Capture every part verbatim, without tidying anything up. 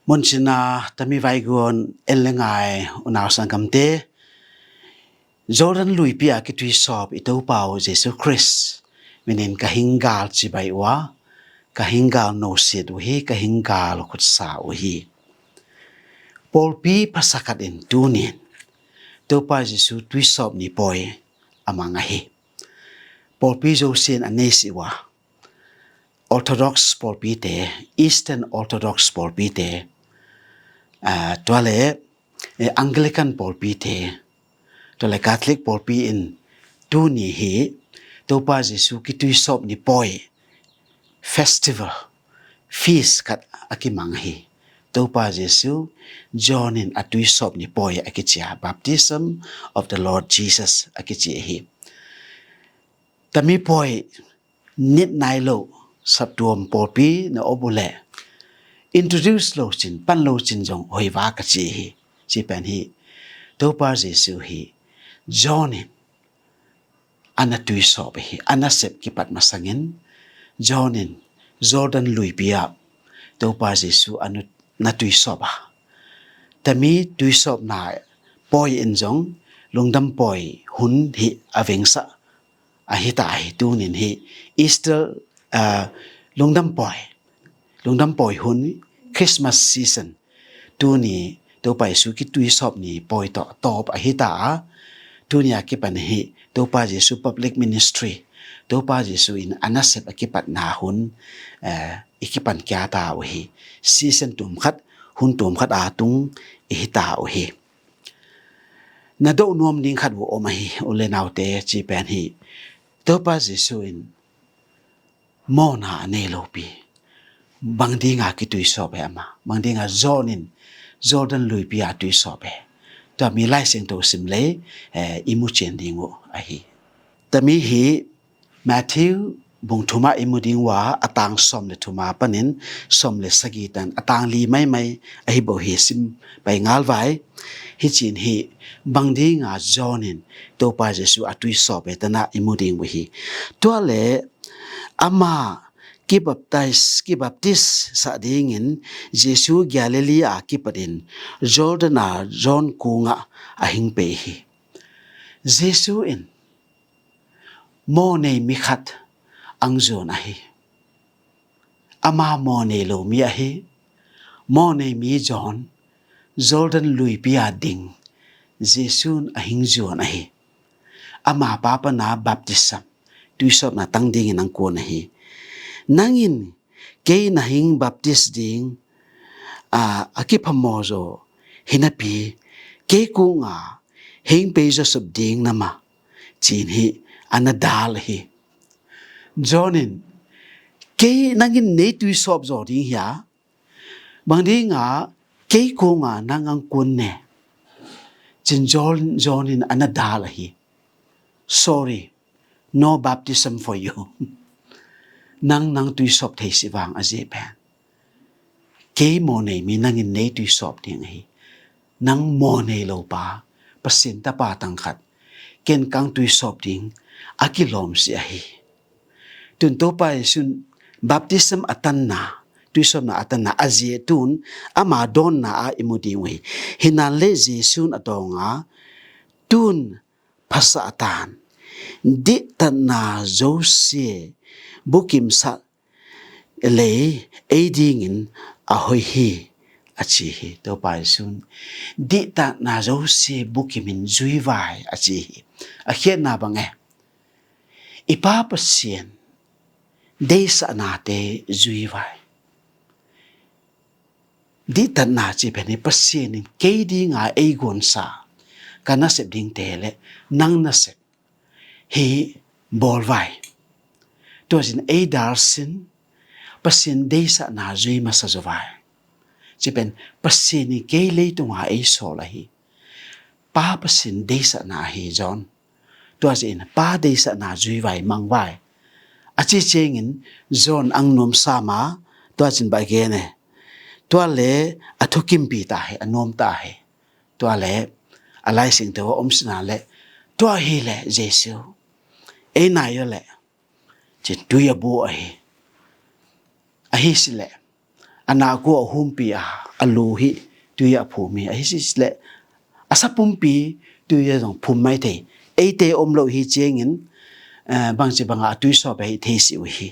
Muncina tami vaigun en le ngai unau sanggamte, Jordan luipi a kituisawp i Topa uh Jesu Khrist minin ka hinggal cibai uh a, ka hinggal nosit uh hi, ka hinggal khutsa uh hi. Pawlpi phasakhat in tunin Topa Jesu tuisawp ni pawi a mang ahi. Pawlpi zosian a neisi uh a, Orthodox pawlpite, Eastern Orthodox pawlpite, aa, tua le, eh, Anglican pawlpite, tua le Catholic pawlpi in tuni hi Topa Jesu kituisawp ni pawi festival, feast khat a kimang hi. Topa Jesu John in a tuisawp ni pawi a kici a, Baptism of the Lord Jesus a kici hi. Tami pawi nit nai lo saptuam pawlpi na om uh leh introduce lo cin, pan lo cin zong hoiva ka ci hi. Ci pen hi Topa Jesu hi John in a na tuisawp hi. A nasep kipat masangin John in Jordan luipi ah Topa Jesu a nu-, na tuisawp a, tami tuisawpna pawi in zong lungdam pawi hun hi a vengsa ahi ta hi. Tunin hi Easter, ah, lungdam pawi, lungdam pawi hun, Christmas season, tuni Topa Jesu kituisawp ni pawi tawh tawp ahi ta a, tuni a kipan hi Topa Jesu public ministry, Topa Jesu in a nasep a kipatna hun, eh, i kipan kia ta uh hi. Season tum khat, hun tum khat a tung i hi ta uh hi. Na doh nuam ding khat uh om ahi, u le naute, ci pen hi Topa Jesu in mawhna a nei lopi bang dinga kituisawp e ama, bang dinga John in Jordan luipi a tuisawp e. Tua mi Lai Siangtho sim lei, eh, i mu cian ding uh ahi. Tami hi Matthew bung thuma i mu ding uh a, a tang sawm le thuma panin sawm le sagih tan a tang li maimai ahi bo hi, sim pai ngal vai. Hi cin hi bang dinga John in Topa Jesu a tuisawp e tana i mu ding uh hi. Tua le ama kibaptize, kibaptis sa dingin Jesu Galilee a kipatin Jordan a John kungah a hing pei hi. Jesu in mawhnei mi khat ang zuan ahi. Ama mawhnei lo mi ahi. Mawhnei mi John Jordan luipi a ding Jesu'n a hing zuan ahi. Ama pa pana baptism, tuisawpna tang dingin ang kuan ahi. Nangin kei na hing baptis ding, a, a kipha maw zaw hinapi, kei kunga hing pei zawsop ding na ma, cin hi a na dal hi. John in kei nangin nei tuisawp zaw ding hia? Bang dinga kei kunga nang ang kun ne? Cin John, John in a na dal hi. Sorry, no baptism for you. Nang nang tuisawp thei si vang a zi pen. Kei mawhnei mi nangin nei tuisawp ding ahi. Nang mawhnei lo pa, Pasian tapa tang khat, ken kang tuisawp ding a kilawm si ahi. Tun Topa Jesu'n baptism a tanna, tuisawpna a tanna a zi tun ama dawnna a i mu ding uh hi. Hinan le Jesu'n a dawnga tun phasa a tan, dihtatna zosie bukimsa lei ei dingin a hoi hi a ci hi. Topa Jesu'n dihtatna zosie bukimin zuivai a ci hi. A khiatna bang e, i Pa Pasian deisahnate zuivai. Dihtatna ci pen hi Pasian in kei dinga ei guansa ka nasep dingte le nang nasep hi bawlvai. Tuazin ei dalsin Pasian deisahna zui masa zawvai. Ci pen Pasian in kei leitunga ei sawl ahi. Pa Pasian deisahna ahi John. Tuazin pa deisahna zuivai mangvai. A ci ciangin John ang nuam sama, tuazin ba gen e. Tua le a thukimpi ta hi, a nuam ta hi. Tua le a Lai Siangtho a om sina le, tua hi le Jesu ei nai yo le, cin tui a bu ahi. Ahi si le a nakua a humpi a, a lu hi tui a phum hi. Ahi si leh a sa pumpi tui a zong phum mai thei. Eite om lo hi ciangin, eh, bangci banga a tuisawp ahi thei si uh hi.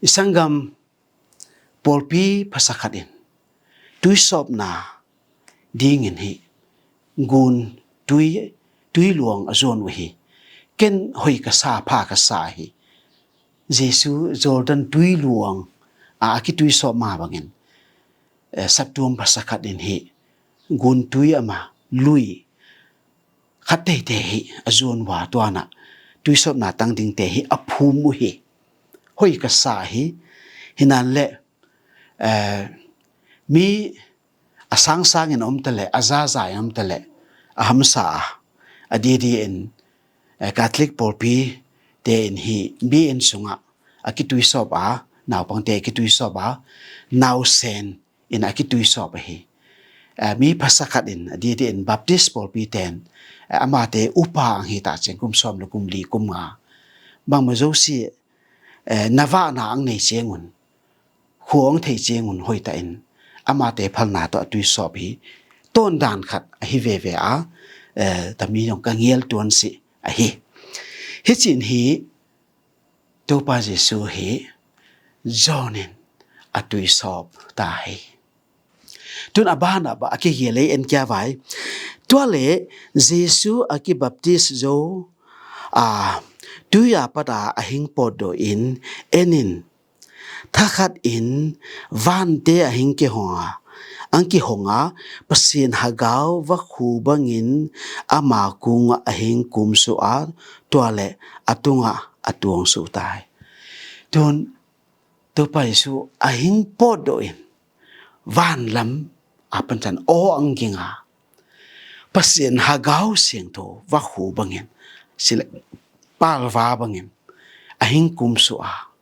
I sanggam pawlpi phasakhat in tuisawpna dingin hi gun tui, tui luang a zuan uh hi. Ken hoih ka sa, pha ka sa hi. Jesu Jordan tui luang a, a kituisawp mah bangin, eh, saptuam phasakhat in hi gun tui ama lui khat teitei hi a zuan uh a, tuanah tuisawpna tang dingte hi a phum uh hi. Hoih ka sa hi. Hi nan leh, eh, mi a sangsangin om ta leh, a zazai in om ta leh, a hamsa a, a didi in, eh, Catholic pawlpi te in hi mi inn sungah a kituisawp a, naupangte a kituisawp a, nausen in a kituisawp ahi. Eh, mi phasakhat in, a didi in Baptist pawlpi ten, eh, amate upa ang hi ta ciang kum sawm le kum li, kum nga. Bangmah zosia, eh, na vahna ang nei ciangun, khuang thei ciangun hoihtahin amate phalna tawh a tuisawp hi. Tawndan khat ahi veve a, eh, tami zong ka ngial tuan si ahi. Hi cin hi Topa Jesu hi John in a tuisawp ta hi. Tun a banah a kigial ei en kia vai. Tua le Jesu a kibaptis zo a, tui a pat a a hing pawtdawh in en in, thakhat in vante a hing kihong a, ang kihong a, Pasian Hagau va khu bangin ama kungah a hing kumsuh a, tua le a tungah a tuangsuh ta hi. Tun Topa Jesu a hing pawtdawh in vanlam a pantan aw ang ging a, Pasian Hagau Siangtho va khu bangin, si le palva bangin a hing kumsuh a,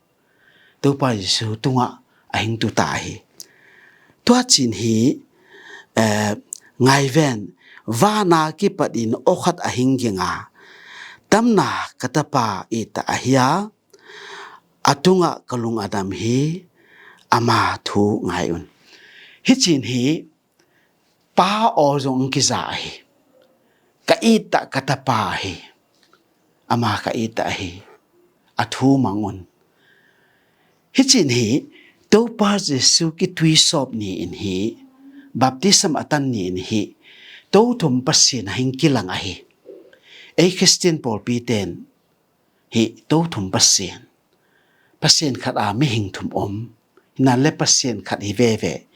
Topa Jesu tungah a hing tuta hi. Tua cin hi, eh, ngaiven, vana kipat in aw khat a hing ging a, tamna ka tapa it ta ahi a, a tungah ka lung a dam hi, ama thu ngai un. Hi cin hi Pa aw zong kiza ahi. Ka it ta ka tapa ahi. Ama ka it ta ahi. A thu mang un. Hi cin hi Topa Jesu kituisawp ni in hi, baptism a tan ni in hi, Tothum Pasian a hing kilang ahi. Ei Khristian pawlpi ten hi Tothum Pasian, Pasian khat a mihing thum om, hi nan le Pasian khat hi veve.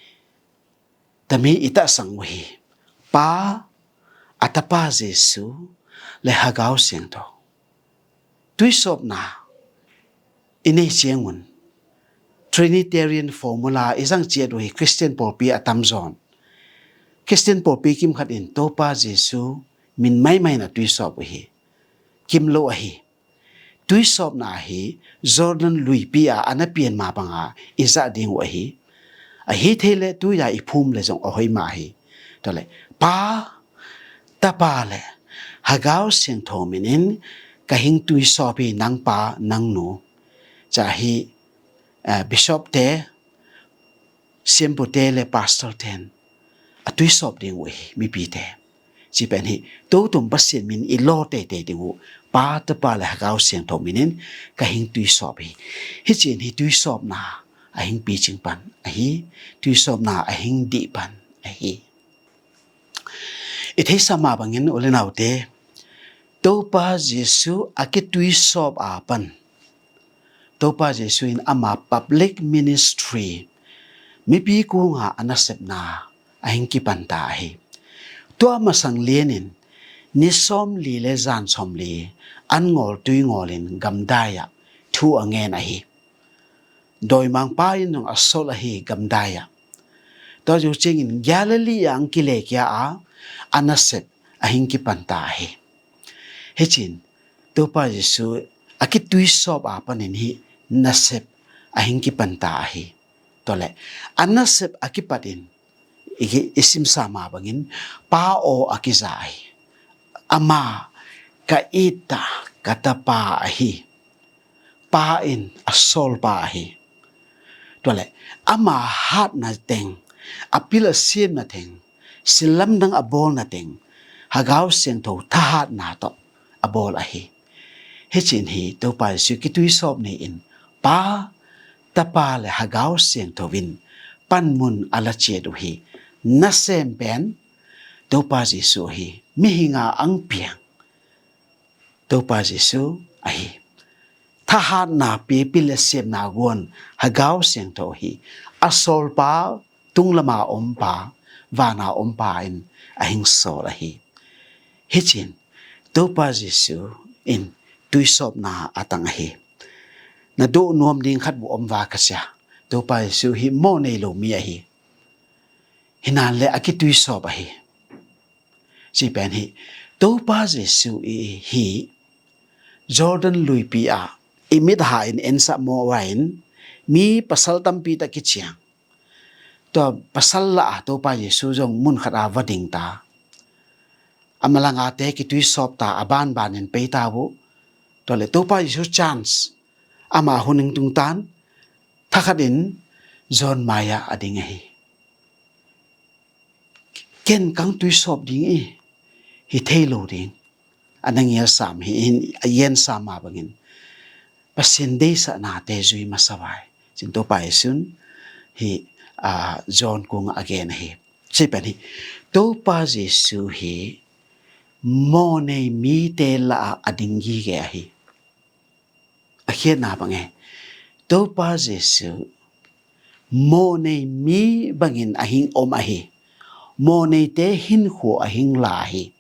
Tami i tahsang uh hi. Pa, a Tapa Jesu le Hagau Siangtho. Tuisawpna i nei ciangun Trinitarian formula i zang ciat uh hi Khristian pawlpi a tamzawn. Khristian pawlpi kimkhat in Topa Jesu min maimai na tuisawp uh hi. Kim lo ahi. Tuisawpna hi Jordan luipi a a na pian ma banga i zah ding uh ahi. Ahi thei le tui a i phum le zong a hoih mah hi. Tua le Pa, Tapa le Hagau Siangtho minin ka hing tuisawp hi, nang pa nang nu. Ca hi, eh, bishop te, siampute le pastor ten a tuisawp ding uh hi mipite. Ci pen hi Tothum Pasian min i law teitei ding uh, Pa, Tapa le Hagau Siangtho minin ka hing tuisawp hi. Hi cin hi tuisawpna a hing picing pan ahi, tuisawpna a hing dih pan ahi. I theisa mah bangin u le naute, Topa Jesu a kituisawp a pan Topa Jesu in ama public ministry, mipi kunga a nasepna a hing kipanta ahi. Tua masang lianin ni sawmli le zan sawmli an ngawl tui ngawlin gamdai ah thu a ngen ahi. Dawimangpa in zong a sol ahi gamdai ah. Tua zo ciangin Galilee ah ang kilekia a, a nasep a hing kipanta ahi. Hi cin Topa Jesu a kituisawp a panin hi nasep a hing kipanta ahi. Tua le a nasep a kipatin i, i simsa ma bangin Pa aw a kiza ahi. Ama ka it ta ka Tapa ahi. Pa in a sawlpa ahi. Tua leh ama hatna teng, a pil a siamna teng, sil lamdang a bawlna teng, Hagau Siangtho thahatna tawh a bawl ahi. Hicin hi Topa Jesu kituisawp ni-in Pa, Tapa le Hagau Siangtho in panmun a la ciat uh hi. Nasem pen Topa Jesu ahi. Mihinga ang piang Topa Jesu ahi. Thahatna pipi le siamna guan Hagau Siangtho hi. A sawlpa, tunglama ompa, vana ompa in a hing sawl ahi. Hicin Topa Jesu in tuisawpna a tang ahi. Na duh nuam ding khat bu om va ka sia. Topa Jesu hi mawh nei lo mi ahi. Hinan le a kituisawp ahi. Ci pen hi Topa Jesu i hi Jordan luipi ah i mit ha in ensah maw in mi pasal tampi tak kiciang. Tua pasal la a Topa Jesu zong mun khat a va ding ta. A malangate kituisawp ta a banban in pei ta uh. Tua le Topa Jesu chance ama hun ing tung tan thakhat in John mai-ah a ding ahi. Ken kang tuisawp ding i hi thei lo ding. A na ngial sam hi in a yen sam ma bangin Pasian deisahnate zui masa vai. Cin Topa Jesu hi a John kung a gen ahi. Ci pen hi Topa Jesu hi mawh nei mite la a ding gige ahi. A khiatna bang e Topa Jesu mawh nei mi bangin a hing om ahi. Mawh neite hinkhua a hing la ahi.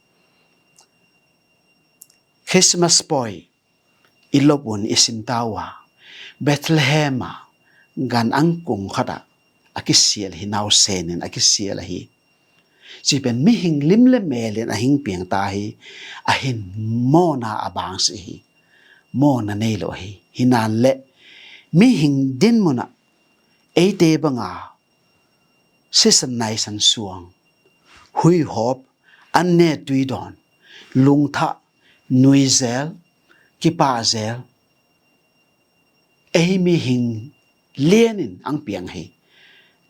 Christmas pawi i lop un i sim ta uh a Bethlehem a gan ang kung khat ah a kisial hi nausen in a kisial ahi. Ci pen mihing lim le mel in a hing piang ta hi. A hin mawhna a bang si hi. Mawhna nei lo hi. Hinan le mihing din mun ah eite banga sisan naisan suang huihawp an ne tui dawn lungthah nuizel kipahzel ei mihing lianin ang piang hi.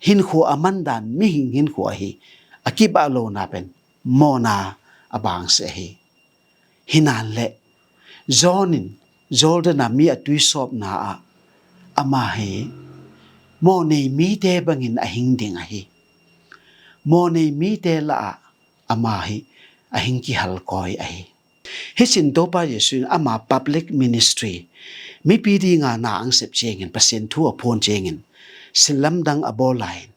Hinkhua a mandan mihing hinkhua hi. A kibah lona pen mawhna a bangse hi. Hinan le John in Jordan a mi a tuisawpna ah ama hi mawh nei mite bangin a hing ding ahi. Mawh nei mite la ah ama hi a hing kihal kawi ahi. Hicin Topa Jesu in ama public ministry mipi dinga na ang sep ciangin Pasian thu a phuan ciangin sil lamdang a bawl lai-in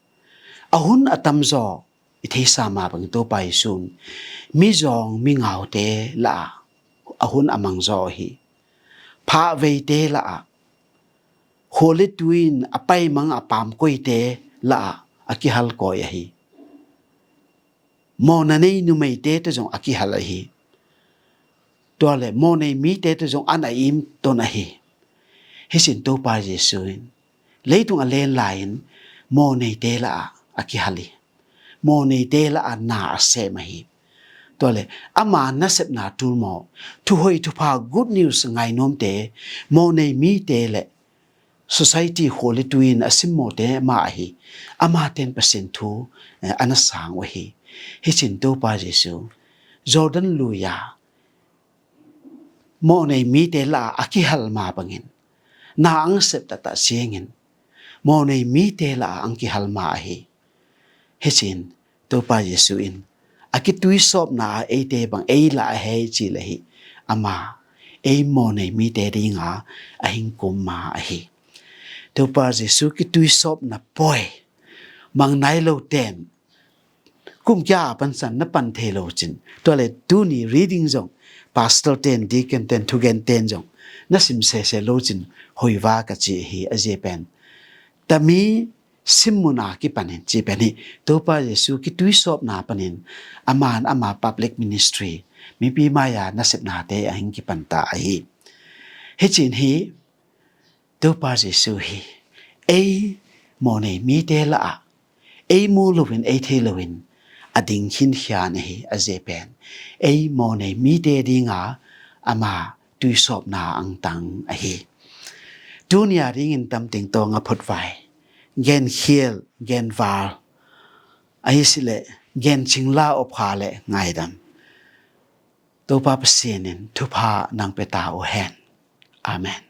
a hun a tamzaw i theisa ma bangin Topa Jesu in mizawng mingaute la ah a hun a mangzaw ahi. Phahveite la ah khualitui in a paimang a pamkoite la ah a kihal kawi ahi. Mawhna nei numeite te zong a kihal ahi. Tua le mawh nei mite te zong an a im ton ahi. Hicin Topa Jesu in leitung a len lai-in mawh neite la ah a kihal hi. Mawh neite la ah na a sem ahi. Tua le ama nasepna tul maw thuhoi thupha good news ngainuamte mawh nei mite le society khualitui in a simmawhte mah ahi. Amaten Pasian thu a na sang uh ahi. Hicin Topa Jesu Jordan lui-a mawh nei mite la ah a kihal ma bangin na ang sep taktak ciangin mawh nei mite la ah ang kihal ma ahi. Hicin Topa Jesu in a kituisawpna ah eite bang ei la a hei ci le hi ama ei mawh nei mite dinga a hingkum ma ahi. Topa Jesu kituisawpna pawi mang nai lo ten kum kia a pansan na pan thei lo cin tua le tuni reading zong pastor ten deacon ten thugen ten zong na sim sese lo cin hoiva ka ci hi a zia pen tami simmuna kipanin ci pen hi. Topa Jesu kituisawpna panin aman ama public ministry mipi mai-a nasepnate a hing kipanta ahi. Hicin hi Topa Jesu hi ei mawh nei mite la ah ei mu loin ei thei loin a ding khinkhian ahi a zia pen ei mawh nei mite dinga ama tuisawpna ang tang ahi. Tunia dingin tamting tawng a photvai genkhial, genval, ahi sileh gencing la, opkha le ngaidam Topa Pasian in thupha nang pia ta uh hen. Amen.